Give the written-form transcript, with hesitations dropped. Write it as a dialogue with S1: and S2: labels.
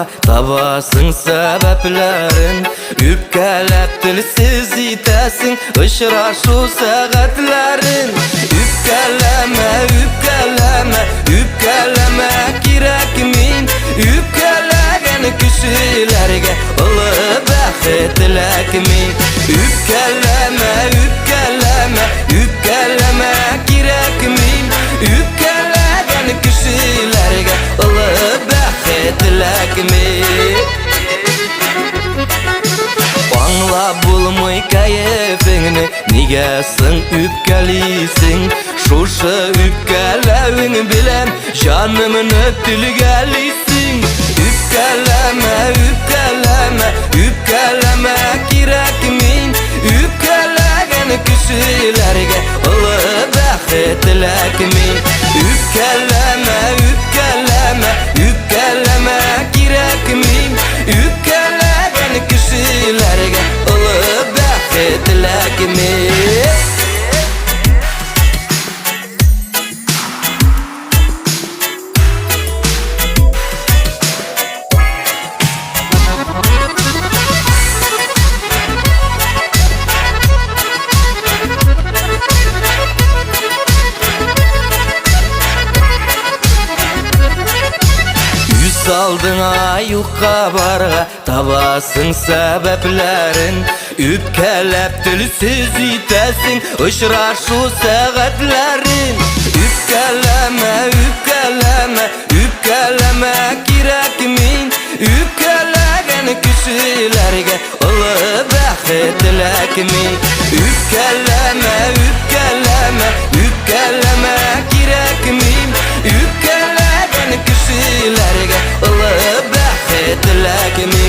S1: барга табасың сәбәпләрен. Үпкәләп телсез итәсең очрашу сәгатьләрен. Үпкәләмә, үпкәләмә, үпкәләмә кирәкми. Үпкәләгән кешеләргә олы бәхет теләкми. Үпкәләмә, үпкәләмә, үпкәләмә кирәкми. Үпкәләгән кешеләргә олы бәхет теләкми. Аңлап булмый кәефеңне, нигә соң үпкәлисең? Шушы үпкәләвең белән җанымны телгәлисең. Үпкәләмә, үпкәләмә, үпкәләмә кирәкми. Үпкәләгән кешеләргә олы бәхет теләкми. Үпкәләмә, үпкәләмә, үпкәләмә кирәкми. Үпкәләгән кешеләргә олы бәхет теләкми. Үз алдыңа юкка барга табасың сәбәпләрен. Үпкәләп телсез итәсең очрашу сәгатьләрен. Үпкәләмә, үпкәләмә, үпкәләмә кирәкми. Үпкәләгән кешеләргә олы бәхет теләкми. Үпкәләмә, үпкәләмә, үпкәләмә кирәкми. Үпкәләгән кешеләргә олы бәхет теләкми.